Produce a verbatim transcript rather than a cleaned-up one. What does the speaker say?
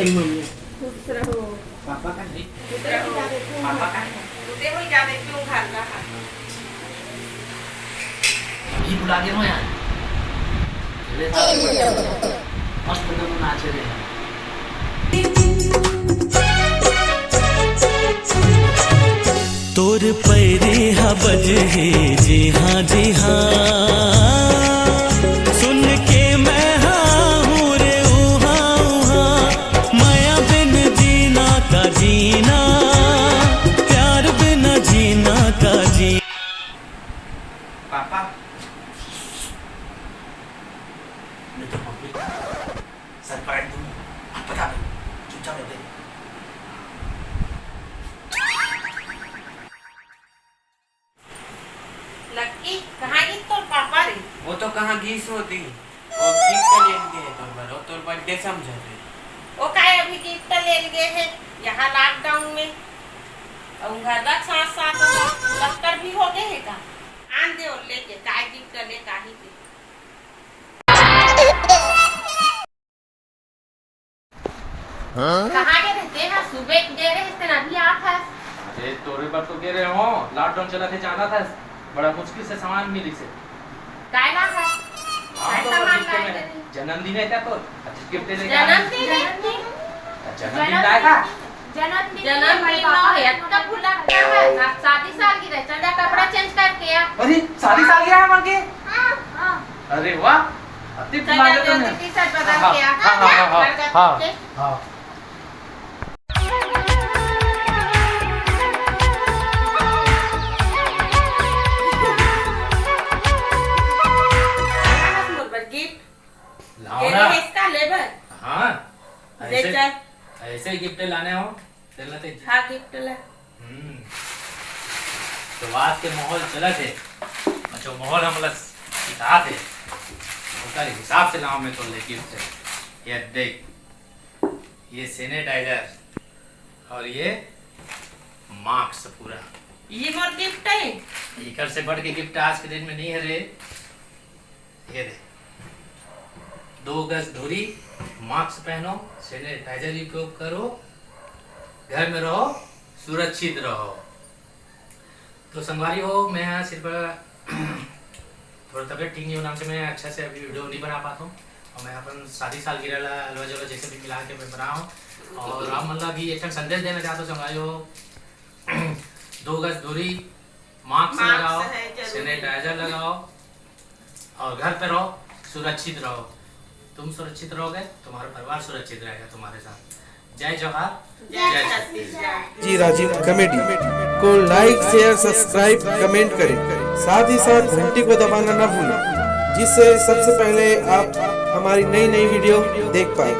खुश रहो। पापा का नहीं। खुश रहो। पापा का नहीं। उदे हो जावे क्यों घर रहा। ये बुला दे हो यार। ले तो मस्त दोनों नाचे रहे। तोर पैरी हा बजही जी हाँ जी हाँ, सुन के मैं हाँ हूँ रे ऊहाँ ऊहाँ। माया बिन जीना का जीना, प्यार बिन जीना का जीना। पापा, मैं तो मम्मी सरप्राइज दूँ। आप बता दो, चुपचाप रहते। लक्की, कहाँ गिस तोर पापा रे? वो तो कहाँ गिस होती, वो गिफ्ट लेन गे हे तोर बर, वो तोर बर्थडे समझत हे। वो काय अभी गिफ्ट लेन गे हे, यहाँ लॉकडाउन में? अउ घर का साथ साथ वो लक्कर भी हो गए हे का? आन दे और लेके, काय गिफ्ट ले, काही दे। कहाँ गे रहे तें हा? सुबह गे रहे तें, अभी आत हस। अरे तोरे बर तो गे रहे हो, लॉकडाउन चलत हे, जानत हस, बड़ा मुश्किल से सामान मिलिस हे। काय ला हस? हाँ, काय तो सामान गिफ्ट लाए में गे रहे? जन्मदिन हे क्या तोर? अच्छा, गिफ्ट लेके आ। जन्मदिन हे? जन्मदिन लाए का? जन्मदिन जन्मदिन हे, अतका भुला का है? आज शादी सालगिरह, चल जा कपड़ा चेंज करके आ। अरे, शादी सालगिरह हे हमर के? हाँ, हाँ। अरे वाह, अति चल जा, जल्दी टी शर्ट बदल के आ। हाँ, हाँ, हाँ, हाँ, हाँ। मोर बर गिफ्ट लाओ ना। इसका ले बर। हाँ, ले ऐसे, चल। ऐसे गिफ्ट लाने हो। चलत हे। हाँ, गिफ्ट ला। हम्म। तो आज के माहौल चलत हे। अच्छा, माहौल हमला सिखात हे। ओकर हिसाब से लाओ मैं तो ले गिफ्ट। ये देख, ये सैनिटाइजर और ये मास्क पूरा। ये मोर गिफ्ट हे। एकर से बढ़ के गिफ्ट आज के दिन में नहीं हे रे। ये दे, दो गज दूरी, मास्क पहनो, सैनिटाइजर उपयोग करो, घर में रहो, सुरक्षित रहो। तो संगवारी हो, मैं सिर्फ थोड़ा तबीयत ठीक नहीं होना से मैं अच्छा से अभी वीडियो नहीं बना पाता हूँ। और मैं अपन शादी सालगिरह ला अलवा जलवा जैसे भी मिला के मैं बनाऊँ। और आप मतलब भी एक ठन संदेश देना चाहता हूँ संगवारी हो, दो गज दूरी, मास्क मास्क लगाओ, है जरूरी। सैनिटाइजर लगाओ और घर पे रहो, सुरक्षित रहो। तुम सुरक्षित रहोगे, तुम्हारा परिवार सुरक्षित रहेगा तुम्हारे साथ। जय जोहार, जय जय छत्तीसगढ़। जी राजिम कॉमेडी को लाइक, शेयर, सब्सक्राइब, कमेंट करें, साथ ही साथ घंटी को दबाना ना भूलें, जिससे सबसे पहले आप हमारी नई नई वीडियो देख पाए।